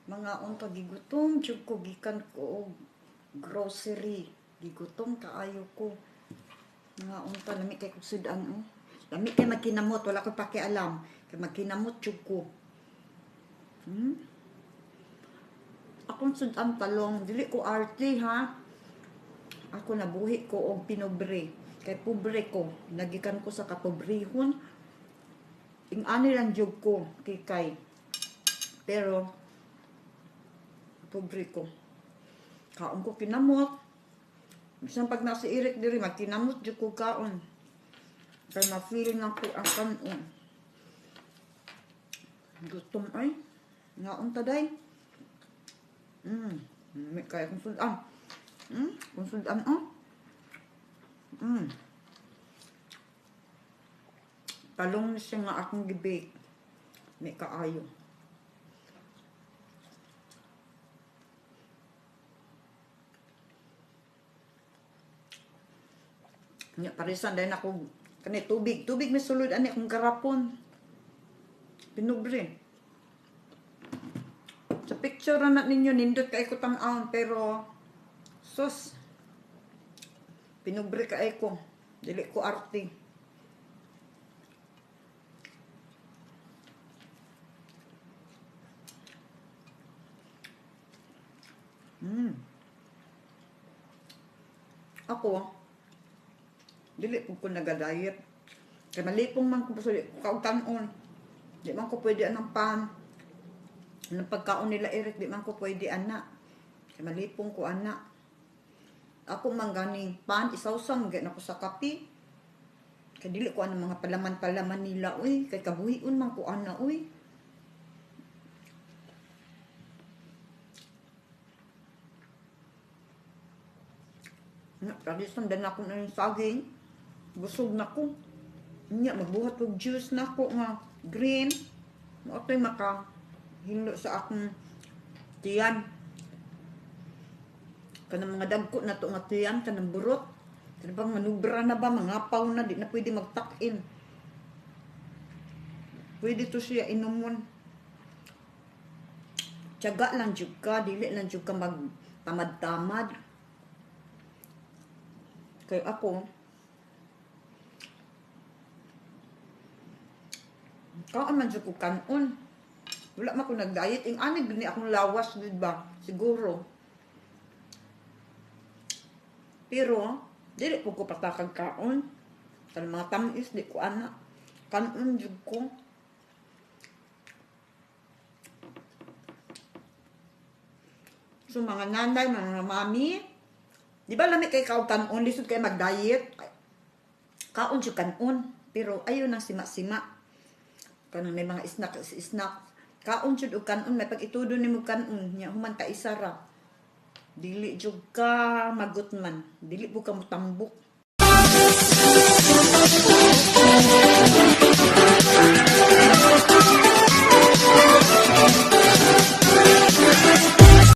Mga unta, gigutom jud ko gikan ko og grocery. Gigutom kaayo ko. Mga unta, lami kay kog sudan oh. Lami kay magkinamot, wala ko pakialam. Kay magkinamot jud ko. Akong sudan talong, dili ko arte ha. Ako nabuhi ko og pinobre. Kay pobre ko, nagikan ko sa kapobrehon. Ing-ani lang jud ko kay. Pero pobre ko. Kaon ko kinamot. Bisan pag nasa irik diri magkinamot jud ko kaon. Kay ma-feel na ko ang kanon. Gutom ay. Ngaon ta day. May kaya kong sudan. Kung sudan oh. Talong ni siya nga akong gibake. May kaayo. Nya parisan dahil ako kani tubig, tubig may sulod ani akong garapon. Pinubre. Sa picture na ninyo nindot kay ko tan-awon pero sus pinubre kay ko. Dili ko arte. Ako, dili po ko nagadayet. Kay malipong man ko basta di ko kaon. Di man ko pwede anang pan. Anang pagkaon nila Eric, di man ko pwede ana. Kay malipong ko ana. Ako man ganing pan, isawsaw man gyud ako sa kape. Kay dili ko anang mga palaman-palaman nila uy, kay kabuhion man ko ana uy. Na, parisan din ako ng saging. Busog na ko. Nya, magbuhat og juice na ko nga green. Mao to'y maka hilo sa akong tiyan. Kanang mga dagko na to nga tiyan, kanang burot. Kanang bang manubra na ba, mangapaw na, di na pwede magtak-in. Pwede to siya inumon. Tiyaga lang jud ka, dili lang jud ka magtamad-tamad. Kay ako, kaon man jud ko kanon. Wala man ko nag-diet. Ing ani gini akong lawas, di ba? Siguro. Pero, dili po ko patakag kaon. Sa mga tamis, di ko ana. Kanon jud ko. So, mga nanay, mga mami, di ba lami kay kaon kanon, lisod kay mag-diet. Kaon jud kanon. Pero, ayo nang sima-sima. Kanang may mga snack, snack. Kaon jud og kanon, may pag-itudo nimo kanon, nya human ka isa ra. Dili jud ka magutman, dili pud ka motambok.